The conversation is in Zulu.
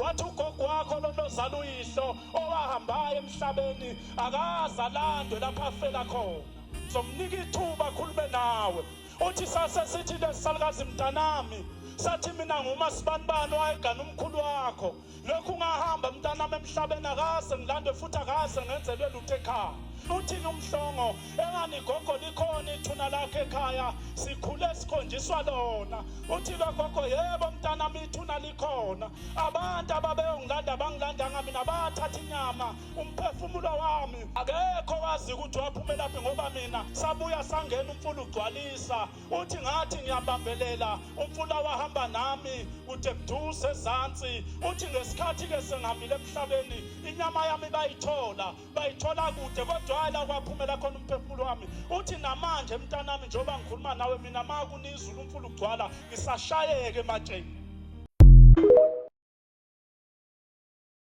Wathi ugogo wakho lona ozala uyihlo owahambayo emhlabeni akaze alandwe lapho afela khona. Zomnika ithuba akhulume nawe. Uthi sase sithi lesisalukazi mntanami, sathi mina nguMasibanibani owayegana umkhulu wakho. Lokhu ngahamba mntanami emhlabeni akaze ngilandwe futhi akaze ngenzelwe lutho ekhaya. Uthini umhlongo engani gogo likhona ithuna lakhe ekhaya sikhule sikhonjiswa lona. Uthi lo gogo yebo mntanami ithuna likhona. Abantu ababeyongilanda bangilandanga mina bathatha inyama umphefumulo wami akekho wazi ukuthi waphumelaphi ngoba mina sabuya sangena umfula ugcwalisa. Uthi ngathi ngiyabambelela umfula wahamba nami kude buduze ezansi. Uthi ngesikhathi ke sengihambile emhlabeni inyama yami bayithola bayithola kude kodwa la kwaphumela khona umphefumulo wami. Uthi namanje mntanami njengoba ngikhuluma nawe mina makunizulu umfula ugcwala ngisashayeke ematsheni.